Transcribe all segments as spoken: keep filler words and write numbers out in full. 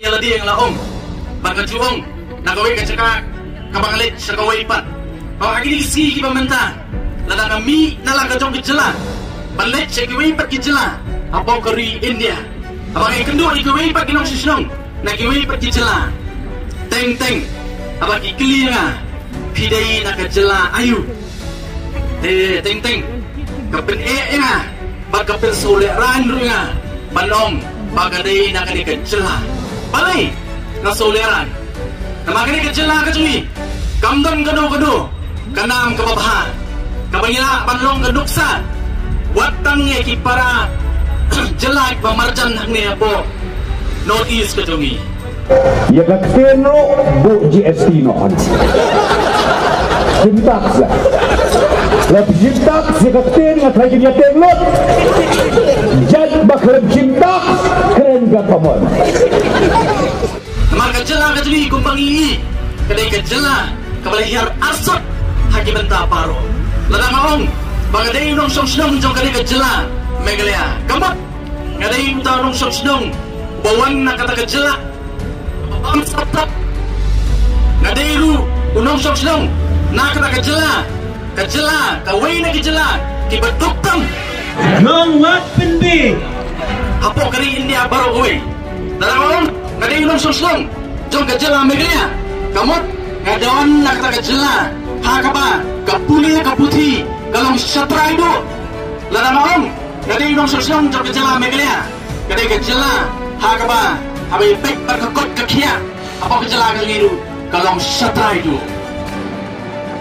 Ïa lade nga la ong, bad nga ju ong na kawei ka jaka kaba nga leit sha kawei pat. Ba ha kine ki sngi kiba mynta, lada nga mih na la ka jong ka jylla ban leit sha kiwei pat ki jylla hapoh ka ri India, haba nga ïakynduh ïa kiwei pat ki nongshong shnong na kiwei pat ki jylla, teng teng haba ki kylli ïa nga, phi dei na ka jylla aïu? Te teng teng ka pyneh ïa nga bad ka pynsngewlehraiñ ruh ïa nga ban ong ba nga dei na kane ka jylla. Balei nga sngewlehraiñ? Namar kane ka jylla ka jong ngi kam don kano kano ka nam kaba bha kaba ngi lah ban long ka nuksa wat tang ïa ki para jylla kiba marjan hangne hapoh North East ka jong ngi. Ïa ka ktien ruh buh G S T noh. Shim tax la. La shim tax ïa ka ktien, nga tharai kin ïateng lut. Jait ba khlem shim tax, kren ka common. Namar ka jylla ka jong ngi kumba ngi ïohi, ka dei ka jylla kaba la hiar arsut ha ki bynta baroh. Lada nga ong ba nga dei u nongshong shnong jong ka dei ka jylla Meghalaya, ka mut nga dei uta u nongshong shnong ba wan na kata ka jylla. Bam sap tap. Nga dei ruh u nongshong shnong na kata ka jylla, ka jylla, kawei na ki jylla kiba duk tam. Nong wat pynbeit hapoh ka ri India baroh kawei. Lada nga ong nga dei u nongshong shnong jong ka jylla Meghalaya, ka mut nga don na kata ka jylla ha kaba ka pule ka puthi ka long shatrai duh. Lada nga ong nga dei u nongshong shnong jong ka jylla Meghalaya, ka dei ka jylla ha kaba haba ïa peit bad ka kot ka khiah hapoh ka jylla ka jong ngi ruh ka long shatrai duh.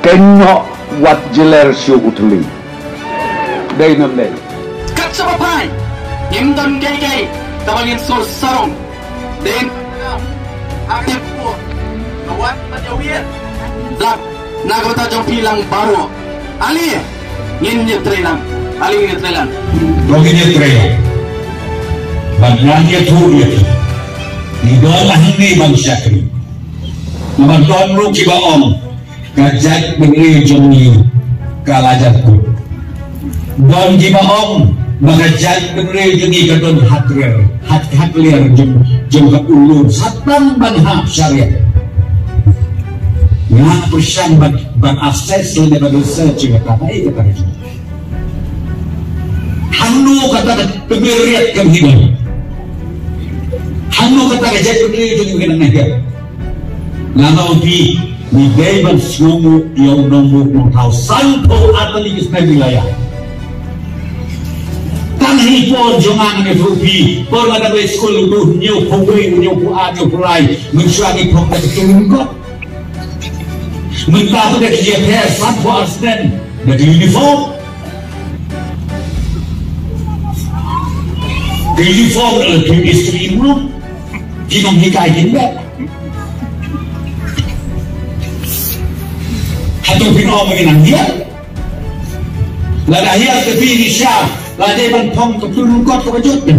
Kynnoh wat jyller shuh u thylli. Dei nam dei. Kat shaba phai ngim don kaei kaei kaba ngin sur sarong. Dei nam dei. Ka wan ban ïa wiar. Lap na ka bynta jong phi lang baroh. Ale ngin ïatrei lang. Ale ngin ïatrei lang. To ngin ïatrei lang. Bad ngan ïathuh ïa phi. Ngi don hangne ban shakri. Namar don ruh kiba ong ka jaitbynriew jong ngi ka la jan kut. Don kiba ong ba ka jaitbynriew jong ngi ka don ha kliar, ha, ha kliar jong, jong ka ulur, sa tang ban hap sha riat. Nga pyrshang ban, ban assess lane ban research ïa kata, eh, kata ka jong. Hangno kata ka tymmen riat ka mih ban? Hangno kata ka jaitbynriew jong ngi ka nang hiar? Nga ong ïa phi, ngi dei ban sngewnguh ïa u nongbuh nongthaw. Sanphew ar tylli ki snem ngi la ïaid. Tang ha i por jong nga, ngan ïathuh ïa phi, por nga dang leit skul, u hynñiewphew wei, hynñiewphew ar, hynñiewphew lai, mynshuwa ngi phong da ka kyrteng kot. Mynta pat da ki ïapher, sanphew ar snem da ka uniform. Ka uniform da ka uniform. Ki nonghikai kin beh. Hato phin ong ba ngi nang hiar? Lada hiar te phi, ngi sha, la dei ban phong ka kyrteng kot kaba jot.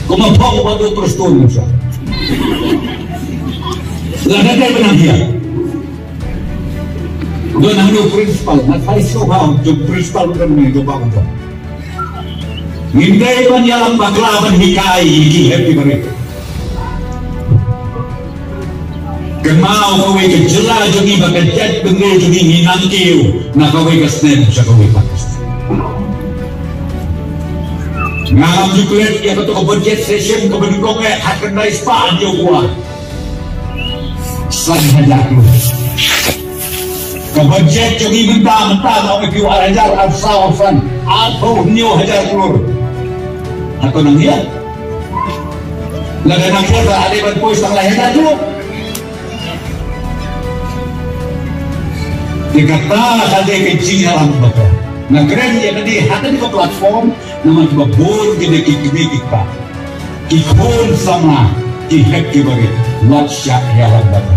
Kumba phong ba dei Prestone, ngi sha. Lada dei ban nang hiar. Don hangno u principal, nga tharai shuwa ba u principal u don ne, u don ba u don. Ngim dei ban ïalam bakla ban hikai ïa ki hep ki barit. Kynmaw kawei ka jylla jong ngi ba ka jaitbynriew jong ngi, ngi nang kiew na kawei ka snem sha kawei pat ka snem. Nga ngam ju klet ïa kato ka budget session kaba nyngkong eh, ha ka khyndai spah hynñiewphew ar. San hajar klur. Ka budget jong ngi mynta, mynta nga ong ïa phi, ar hajar arphew saw arphew san, arphew hynñiew hajar klur. Hato nang hiar? Lada nang hiar, ka dei ban poi tang lai hajar klur. Te kata ka dei ka jingïalam bakla. Nga kren ïa kane ha kane ka platform namar kiba bun ki dei ki kmie ki kpa, ki khun samla, ki hep ki barit. Wat shah ïalam bakla.